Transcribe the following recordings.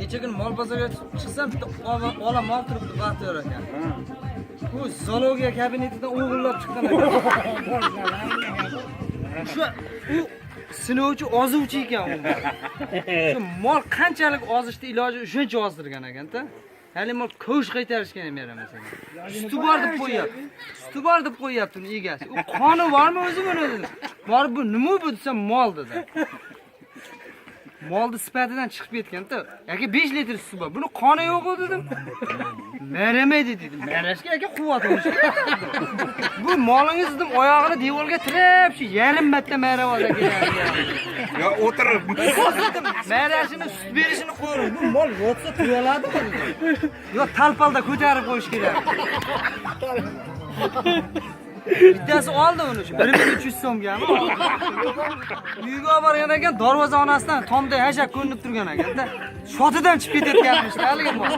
Kecha kuni mol bozorga chiqsam, bitta ola mol turibdi, Baxtiyor aka. U zoologiya kabinetidan o'g'irlab chiqqan ekan. Shu u sinovchi ozuvchi ekan u. Shu mol qanchalik ozishni iloji shuncha ozdirgan ekanda. Hali mol ko'sh qaytarishga ham yaramas ekan. Suti bor deb qo'yyapti. Suti bor deb qo'yyapti uni egasi. U qoni bormi o'zi buni dedim. Borib bu nima bu desam, mol dedi. Molni sifatidan chiqib ketganda, aka, 5 litr suti bor. Buni qoni yo'q dedim. Maramaydi dedi. Marashga, aka, quvvat bo'lishi kerak. Bu molingiz dedim, oyog'ini devorga tirab shu yarim marta marab oldi aka. Yo o'tirib. Dedim, marashini, sut berishini qo'ying. Bu mol yotsa tuyaladimi dedim. Yo talpalda ko'tarib qo'yish kerak. Bittasi oldi uni shu 1300 so'mgami? Uyga olib borgan ekan, darvoza onasidan tomda hashak ko'rinib turgan ekanda. Shotidan chiqib ketayotganmish haligi mol.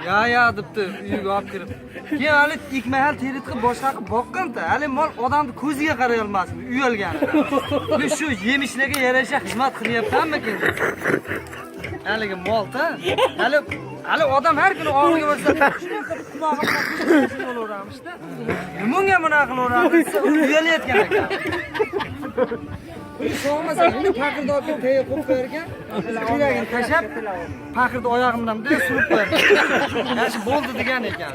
Ya ya debdi uyga olib kirib. Keyin hali ikki mahal terit qilib, boshqa qilib boqqanda, hali mol odamni ko'ziga qaray olmasmi, uyalgan. Bu shu yemishlarga yarasha xizmat qilyapmanmikin? Haligi molda, hali odam har kuni og'riga borsa, shunday qilib qulog'i bilan ko'zini bo'laveramishda. Nimaga bunaqa qilaveradi desa, u uyalayotgan ekan. Sog'masa, uni paqirni olib kelib tagiga qo'yib qo'yar ekan, keragini tashlab, paqirni oyog'i bilan bunday surib qo'yar ekan. Yaxshi bo'ldi degan ekan.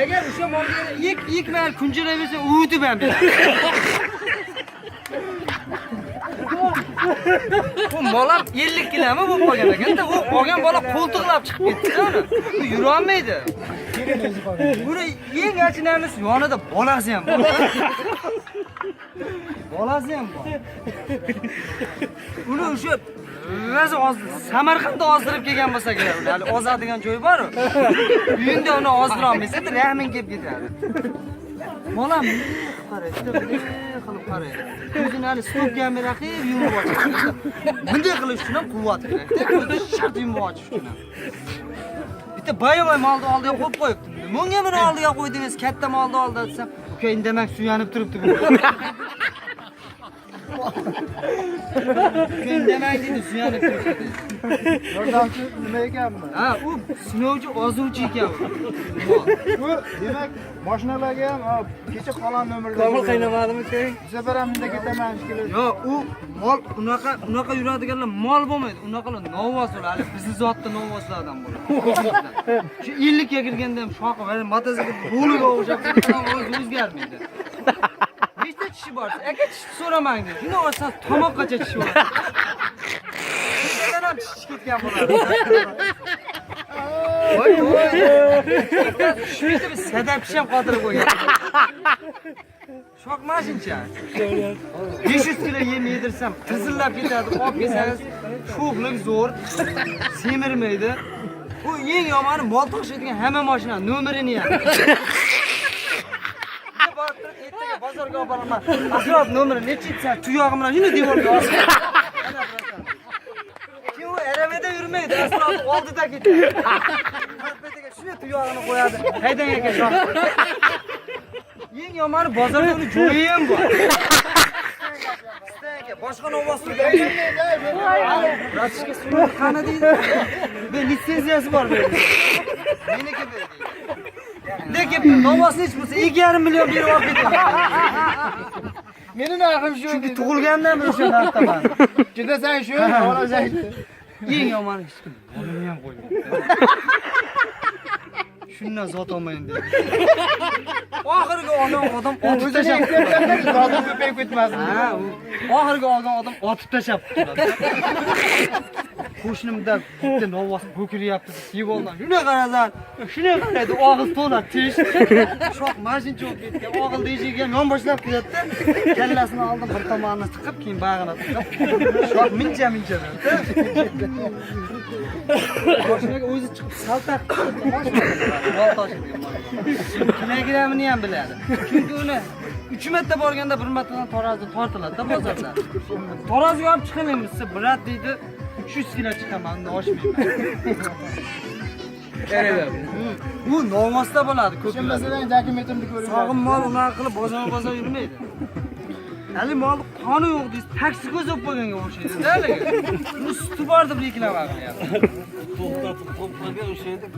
Agar o'sha molga ikki mahal kunjaraversa, uvitib ham beradi. Bu mol ham 50 kilomi bo'lib qolgan ekanda, u olgan bola qo'ltiqlab chiqib ketdi uni. U yurolmaydi. Buni eng achinarlisi, yonida bolasi ham bor. Bolasi ham bor. Uni o'sha rosa ozdi, Samarqandda ozdirib kelgan bo'lsa kerak uni. Hali ozadigan joyi bor-ku. Uyingda uni ozdira olmaysan, rahming kelib ketadi. Bolam qaraydi, bunday qilib qaraydi. Ko'zini hali stop kamera qilib yumib ochadi. Bunday qilish uchun ham quvvat kerak-da, ko'zni shart yumib ochish uchun ham. Bitta boyavoy molni oldiga qo'yib qo'yibdi. Bunga buni oldiga qo'ydingiz, katta molni oldi desam, uka, indamang, suyanib turibdi bu. Uka, indamang deydi, suyanib turibdi deydi. Yordamchi nima ekanmi? Ha, u sinovchi ozuvchi ekan u. Bu demak, mashinalarga ham kecha qolgan nomerda. Komil qaynamadimi keyin? Bu safar ham unda ketaman shekilli. Yo'q, u mol unaqa yuradiganlar mol bo'lmaydi. Unaqalar novvos bo'ladi. Hali bizni zotda novvoslardan bo'ladi. Shu 50 ga kirganda ham shoqi, mana mototsikl bo'liga o'xshab o'zi o'zgarmaydi. Nechta tishi bor? Aka, tishni so'ramang deydi. Shuni olsan tomoqqacha tishi bor. Bittadan ham tish chiqib ketgan bo'ladi. Voy voy. Shu bitta bir sadaf tish ham qotirib qo'ygan. Shoq mashincha. 500 kilo yem yedirsam tizillab ketadi. Olib kelsangiz sho'xlik zo'r. Semirmaydi. U eng yomoni, mol tashiydigan hamma mashina nomerini ham. Borib turib ertaga bozorga olib boraman. Asror, nomeri nechi desa, tuyog'i bilan shuni devorga osib. Keyin u aravada yurmaydi, Asror oldida ketadi. Karpetiga shuni tuyog'ini qo'yadi. Haydang, aka, shoh. Eng yomoni, bozorda uni joyi ham bor. Aka, boshqa novvos. Братишка, suv qani deydi. Bu litsenziyasi bor bu. Meniki bu deydi. Lekin novvos nechi bo'lsa 2,5 million berib olib ketaman. Meni narxim shu. Chunki tug'ilgandan beri o'sha narxdaman. Ketasan shu, olasan shu. Eng yomoni, hech kim molini ham qo'ymaydi. Shundan sotolmayin deydi. Oxirgi olgan odam otib O'zini tashlab ehtiyotdan zoti ko'payib ketmasin. Ha, u oxirgi olgan odam otib tashlab qutuladi. Qo'shnimda bitta novvos ko'kiryapti deb devordan shunday qarasan, shunday qaraydi, og'iz to'la tish. Shoq mashincha bo'lib ketgan, og'il eshigiga ham yonboshlab kiradida, kallasini oldin bir tomonini tiqib, keyin bag'rini tiqib, shoq mincha mincha. Mashinaga o'zi chiqib saltaq mol toshiydigan kilogrammini ham biladi. Chunki uni 3 marta borganda bir martadan tarozi tortiladi-da bozorda. Taroziga olib chiqaling desa, брат deydi, 300 kilo chiqaman, undan oshmayman. U novvosda bo'ladi ko'p. Ishonmasalang, dokumentimni ko'ringlar. Sog'im mol unaqa qilib bozorma bozor yurmaydi. Hali molni qoni yo'q deysiz, toksikoz bo'lib qolganga o'xshaydi haligi. Uni suti bor deb reklama qilyapti. To'xtatib qo'yib qo'ygan o'sha yerda.